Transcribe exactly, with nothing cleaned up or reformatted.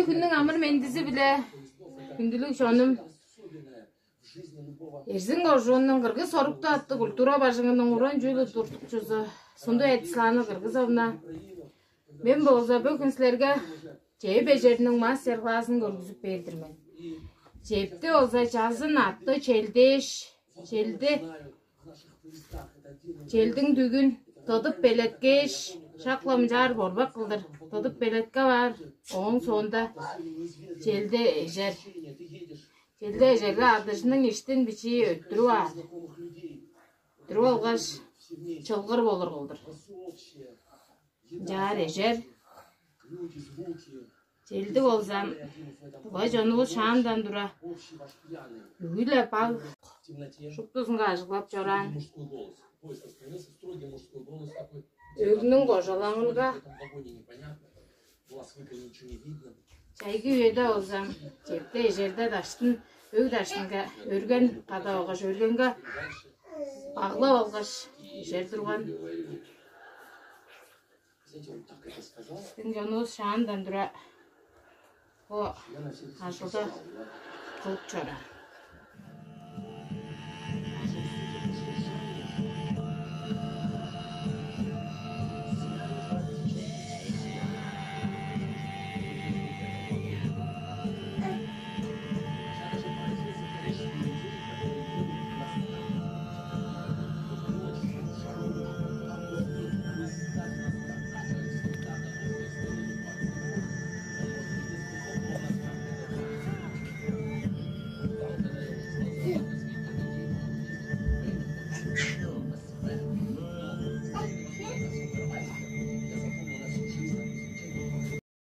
Хүннүң амыр-мендизи-биле, хүндүлүг чонум, Эрзин кожууннуң Кыргыз орукту аттыг культура бажыңының уран чүүл удуртукчузу Сунду Эдисланы Кыргызовна. Мен болза бөгүн силерге чээп эжерниң мастер-классын көргүзүп бээр-дир мен. Чээпти болза чазын атты челдээш, челди челдиң дүгүн тыдып белеткээш, шак-ла мынчаар борбак кылдыр тыдып белеткеп аар. Ооң соонда челди эжер. Челди эжерге адыжының иштин бичии өттүрүп аар. Өттүрүп алгаш, чылгыр болур кылдыр. Мынчаар эжер. Челди болза, буга чонувус шаандан тура бүгү-ле баг шуптузунга ажыглап чораан. Өгнүң кожалаңынга чайгы үеде болза, чепте эжерде даштын, өг даштынга өрген кадап алгаш, өргенге баглап алгаш, эжер турган. Биздин чонувус шаандан тура бо ажылды кылып чораан.